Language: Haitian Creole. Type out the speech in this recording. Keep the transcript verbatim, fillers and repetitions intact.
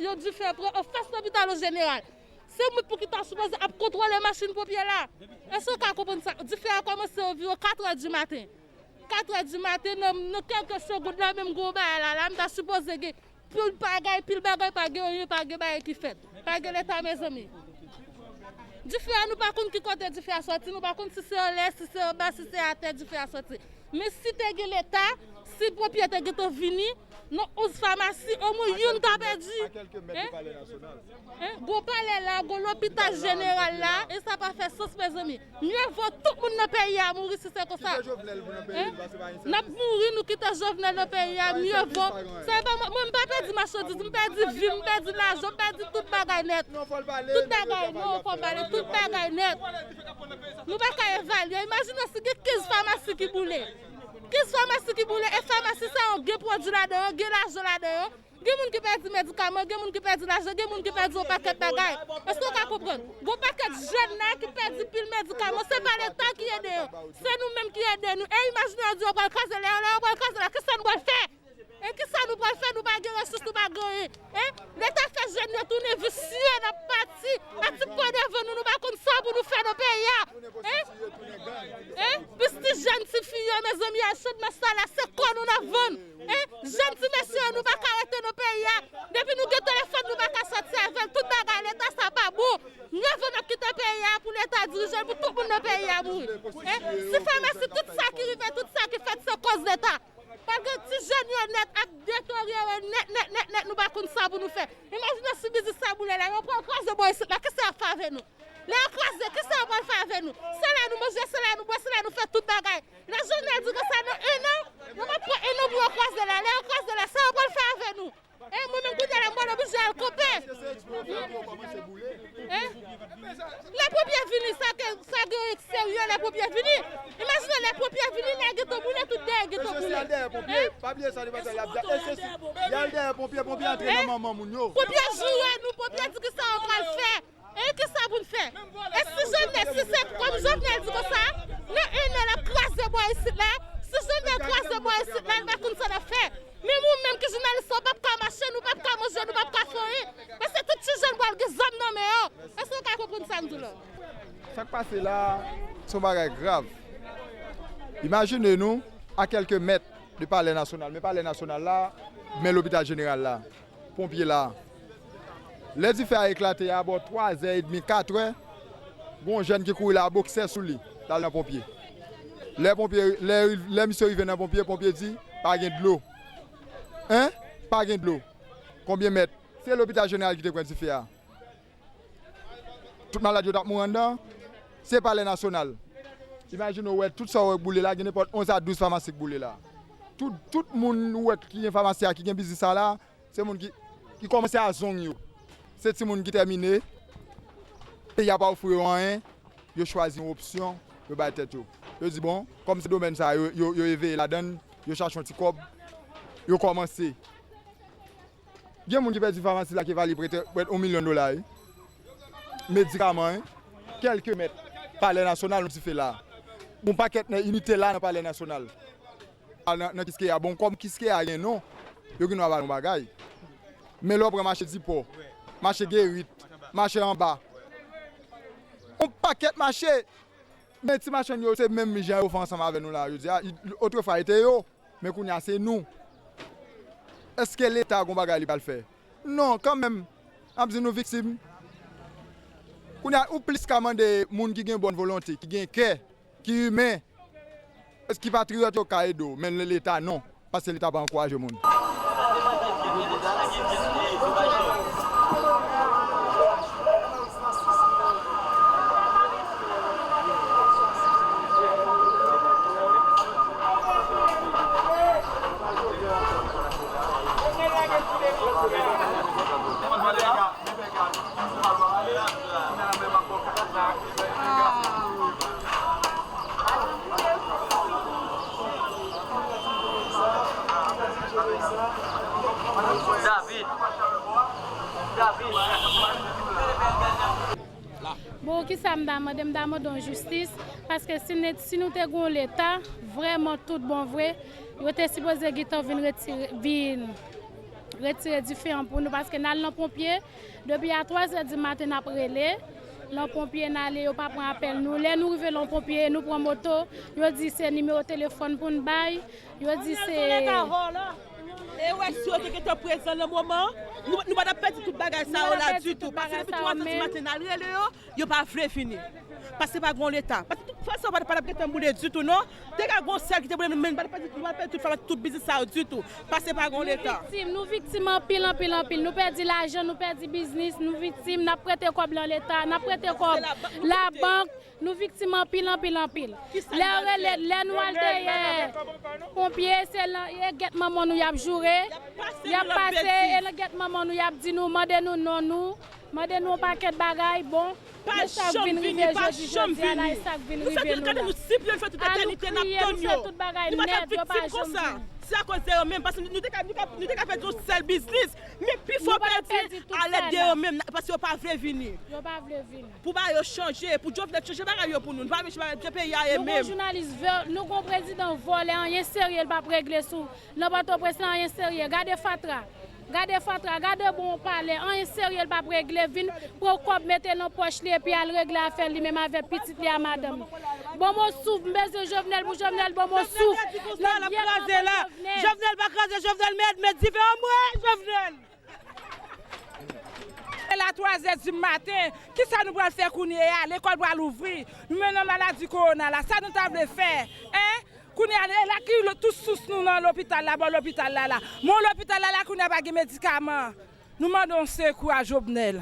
Yo dife pran anfas lopital jeneral. Se mwen pou ki ta sipoze ap kontwole machin ponpye la. Èske w ka konprann sa? Dife a kòmanse anviwon katrè di maten. Katrè di maten, nan, nan kèlke segonn la, menm gwo bagay la, la, m ta sipoze gen pil bagay, pil bagay, pa gen anyen, pa gen bagay ki fèt. Pa gen leta, mezanmi. Dife a, nou pa konn ki kote dife a soti, nou pa konn si se anlè, si se anba, si se atè dife a soti. Men si te gen leta, si ponpye te gentan vini, nan onz famasi, omwen youn ta pèdi. Hein? Hein? Gon palè la, gon lopital jeneral la, e sa pa fè sans, mezanmi. Mye vo tout moun nan peyi a mouri si se konsa. Hein? N ap mouri, nou kite Jovenel nan peyi a, mye vo. Se pa mwen, mwen, m pa pèdi machandiz, m pèdi vi m, m pèdi lajan, m pèdi tout bagay nèt. Tout bagay, non, fò pale, tout bagay nèt. Nou pa ka evalye. Imajine si gen kenz famasi ki boule. Kenz famasi ki boule, e famasi sa yo gen pwodui ladan yo, gen lajan ladan yo. Gen moun ki pèdi medikaman, gen moun ki pèdi lajan, gen moun ki pèdi yon pakèt bagay. Èske w ka konprann? Gon pakèt jèn la ki pèdi pil medikaman, se pa leta ki ede yo. Se nou menm ki ede nou. E imajine yo di yo pral kraze lè yo, lè yo pral kraze la, kisa nou pral fè? E kisa nou pral fè? Nou pa gen resous, nou pa gen anyen. Hein? Leta fè jèn yo tounen visye, n ap pati. Ak ti pwen devan nou, nou pa konn sa pou nou fè nan peyi a. Hein? Hein? Plis ti jèn ti fi yo, mezanmi, a chanm nan sa la, se kò nou n ap vann. Hein? Jèn ti mesye yo, nou pa ka rete nan peyi a. Depi nou gen telefòn, nou pa ka sòti avè l. Tout bagay leta sa pa bon. Mye vo n ap kite peyi a pou leta dirije l, pou tout moun nan peyi a mouri. Hein? Si famasi, tout sa ki rive, tout sa ki fèt, se koz leta. Paske ti jèn yo nèt ap deteryore nèt, nèt, nèt, nèt, nou pa konn sa pou nou fè. Imajine si biznis sa boule la, yo pral kraze bò isit la, kisa y ap fè avè nou? Lè yo kraze, kisa yo pral fè avè nou? Se la nou manje, se la nou bwè, se la nou fè tout bagay. Lè Jovenel di konsa nan en an, yo p ap pran en an pou yo kraze la. Lè yo kraze la, sa yo pral fè avè nou? E mwen menm kounye a la, m pral oblije al kanpe. Hein? Lè ponpye vini, sa ke, sa gen serye, lè ponpye vini. Imajine lè ponpye vini, lè gentan boule, tout dèyè gentan boule. Hein? Pa bliye sa, li pa sa, y ap di, e se si, y al dèyè ponpye, ponpye antre nan manman moun yo. Ponpye joure nou, ponpye di ki sa yo pral fè. E kisa pou n fè? E si Jovenel, si se kòm Jovenel di konsa, nan en an l ap kraze bò isit la, si Jovenel kraze bò isit la, n pa konn sa n ap fè. Menm ou menm ki jounalis la, w p ap ka mache, nou p ap ka manje, nou p ap ka fè anyen. Paske tout ti jèn pral gen zam nan men yo. Èske w ka konprann sa m di w la? Sa k pase la, se yon bagay grav. Imajine nou, a kèlke mèt de Palè Nasyonal, men Palè Nasyonal la, men lopital jeneral la, ponpye la. Lè dife a eklate a bò twa zè edmi, kat è, gen yon jèn ki kouri la, boksè sou li, l al nan ponpye. Lè ponpye, lè, lè misye rive nan ponpye, ponpye di, pa gen dlo. Hein? Pa gen dlo. Konbyen mèt? Se lopital jeneral ki te pran dife a. Tout malad yo t ap mouri anndan, se Palè Nasyonal. Imajine w wè tout sa w wè k boule la, gen nenpòt onz a douz famasi k boule la. Tout, tout moun ou wè ki gen famasi a, ki gen biznis sa la, se moun ki, ki kòmanse a zong yo. Se timoun ki tèmine, peyi a pa ofri yo anyen, yo chwazi yon opsyon, yo bay tèt yo. Yo di, bon, kòm se domèn sa, yo, yo, yo eveye ladan l, yo chache yon ti kòb, yo kòmanse. Gen moun ki pèdi famasi la ki va li prete prèt yon milyon dola, wi. Medikaman, wi. Kèlke mèt Palè Nasyonal, nou dife la. Yon pakèt nèg inite la nan Palè Nasyonal. Al nan, nan Kiskeya. Bon, kòm Kiskeya gen non, yo gen dwa ba nou bagay. Men lè w pran mache Dipò, mache Gerit, mache anba. Yon pakèt mache, men ti machann yo, se menm jan yo fè ansanm avè nou la. Yo di, a, otrefwa, e te yo. Men kounye a se nou. Èske Leta gon bagay li pral fè? Non, kanmenm. N ap di nou viktim. Kounye a, ou plis ka mande moun ki gen bòn volonte, ki gen kè, ki imen, ki patriyòt yo ka ede w, men Leta non. Paske Leta pa ankouraje moun. David. David. Bon, kisa m ta mande? M ta mande yon jistis, paske si n-, si nou te gen yon Leta, vrèman tout bon vre, yo te sipoze gentan vin retire, vin Retire dife an pou nou, paske n al nan ponpye, depi a twazè di maten n ap rele. Nan ponpye n ale, yo pa pran apèl nou. Lè nou rive nan ponpye, nou pran moto, yo di se nimewo telefòn pou n bay, yo di se... E wè si yo te gentan prezan nan moman, nou, nou pa t ap pèdi tout bagay sa yo la ditou. Paske depi twazè di maten n al rele yo, yo pa vle vini. Paske pa gen yon leta. Paske tout fwa sa yo pa t ap gentan boule ditou non. Te ka gen yon sèl ki te boule, men nou pa t ap pèdi, nou pa t ap pèdi tout fwa tout biznis sa yo ditou. Paske pa gen yon leta. Viktim, nou viktim anpil, anpil, anpil. Nou pèdi lajan, nou pèdi biznis, nou viktim, n ap prete kòb nan leta, n ap prete kòb labank, nou viktim anpil, anpil, anpil. Lè yo rele, lè nou al dèyè ponpye, se lan, e gèt manman nou y ap joure, y ap pase, e lan gèt manman nou y ap di nou, mande nou non nou, mande nou yon pakèt bagay, bon. Pa janm vini, pa janm vini. Nou fè tout, gade nou, si Bondye fè tout etènite n ap tann yo. Nou pa t ap viktim konsa. Se akoz de yo menm, paske nou te ka, nou ka, nou te ka pèdi yon sèl biznis, men pifò pèdi alèd de yo menm, paske yo pa vle vini. Yo pa vle vini. Pou bagay yo chanje, pou Jovenel chanje bagay yo pou nou. Nou pa vle chanje bagay de peyi a ye menm. Nou gon jounalis, nou gon prezidan vòlè, anyen serye l p ap regle sou, nan Pòtoprens la, anyen serye. Gade fatra. Gade fatra, gade bon palè, anyen serye l p ap regle, vin pran kòb mete nan pòch li epi al regle afè li menm avèk pitit li a madanm li. Ban m yon souf, m bezwen Jovenel pou Jovenel ban m yon souf. Nan vyèt nan ban Jovenel. Jovenel pa kraze, Jovenel met, met dife an mwen, Jovenel. E la twazè di maten, kisa nou pral fè kounye a? Lekòl pral ouvri. Nou menm nan maladi kowona la, sa nou ta vle fè? Hein? Kounye a, e la ki tout sous nou nan lopital la, bò lopital la la. Men lopital la la, kounye a pa gen medikaman. Nou mande yon sekou a Jovenel.